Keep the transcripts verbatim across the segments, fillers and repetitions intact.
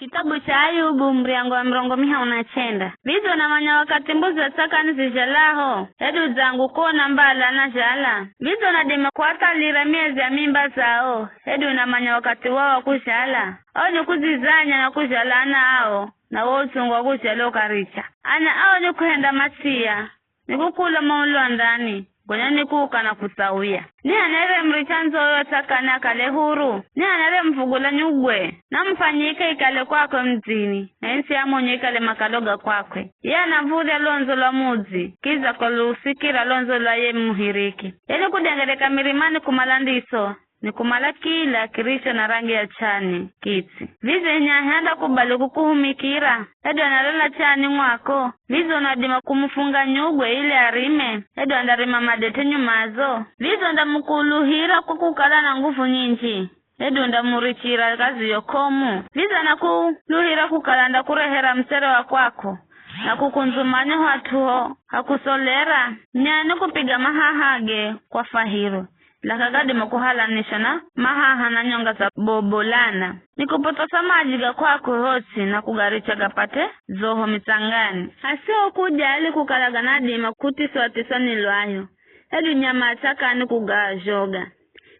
Kitabu cha Ayubu, muryango wa mirongo mihahu na chenda. Vidzo unamanya wakathi mbuzi za tsakani zizhalaho, hedu dzangu kuona mbala anazhala? Vidzo unadima kuathalira miezi ya mimba zao, hedu unamanya wakathi wao wa kuzhala? Ao ni kudzizanya na kuzhala ana ao, na wo utsungu wa kuzhala ukaricha. Ana ao ni kuhenda matsiya, ni kukula maulo andani, gonya ni kuuka na kutsauya. Ni hana ariyemuricha ndzo yo tsakani akale huru? Ni hana ariyemuvugula nyugwe? Namufanyike ikale kwakwe mudzini, na isi ya monyo ikale makalo ga kwakwe. Ye anav̱udhya londzo lwa mudzi, kidza kulusikira londzo lwa ye muhiriki. Ye ni kudengereka mirimani kumala ndiso, ni kumala kila kiricho na rangi ya ch'ani kits'i. Vidzo nyahi andakubali kukuhumikira? Hedu analala ch'ani mwako? Vidzo unadima kumufunga nyugwe ili arime? Hedu andarima madete nyumazo? Vidzo undamukuluhira kwa kukala na nguvu nyinji? Hedu undamurichira kaziyo k'omu? Vidzo anakuluhira kukala andakurehera musere wa kwako, na kukundzumanya hat'u ho hakusolera? Nyahi ni kupiga mahahage kwa fahiro, laka gadima kuhalanisha na mahaha na nyonga za bobolana. Ni kupotosa madji ga kwakwe hosi na kugaricha gapate dzoho mitsangani. Hasiho kujali kukala ganadima kutiswa-tiswa ni lwayo, hedu nyama ya tsakani kugaazhoga.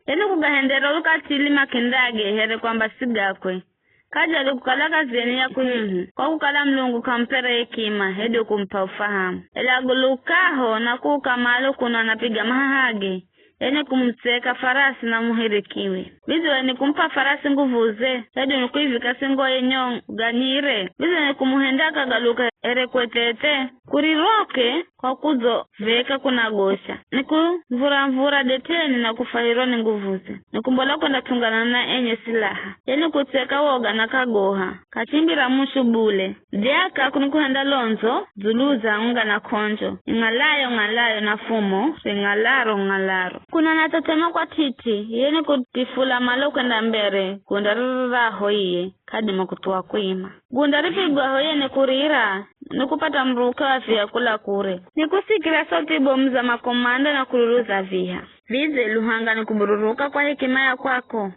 Ye ni kugahendera ukatili makindage here kwamba si gakwe. Kajali kukala kaziyeni ya kuhihi, kwa kukala Mulungu k'amupere hekima, hedu kumup'a ufahamu. Ela agulukaho na kuuka malo kuno anapiga mahahage, ye ni kumutseka farasi na muhirikiwe. Vidzo ye ni kumup'a farasi nguvuze, hedu ni kuivika singo ye nyonga nyire. Vidzo ni kumuhenda akagaluka here kwetete. Kuriroke kwa kudzoveka kunagosha, ni kumvura-mvura deteni na kufahirwa ni nguvuze, ni kumbola kwendathungana na enye silaha, ye ni kutseka woga na kagoha, kachimbira mushu bule. Dhyaka kunikuhenda londzo dzulu za unga na k'onjo, ing'alayo-ng'alayo na fumo ring'alaro-ng'alaro. Kuna natetema kwa t'it'i, ye ni kutifula malo kwenda mbere, gunda ririraho iye, k'adima kuthuwa kuima. Gunda ripigwaho ye ni kurira, ni kupata muruke wa via kula kure. Ni kusikira sauti bomu za makomanda na kululu za viha. Vidze luhanga ni kubururuka kwa hekima ya kwako,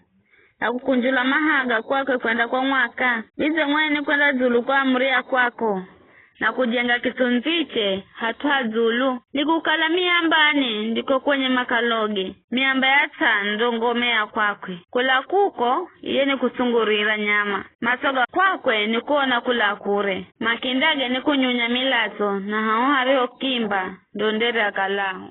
na kukunjula mahaga kwakwe kwenda kwa mwaka? Vidze mwenye kwenda dzulu kwa amuri ya kwako, na kujenga kitsundziche hat'u ha dzulu? Ni kukala miambani ndiko kwenye makaloge, miamba ya ts'a ndo ngome ya kwakwe. Kula kuko, iye ni kutsungurira nyama. Matso ga kwakwe ni kuona kula kure. Makindage ni kunyunya milatso, na haho hariho kimba, ndo ndere akalaho.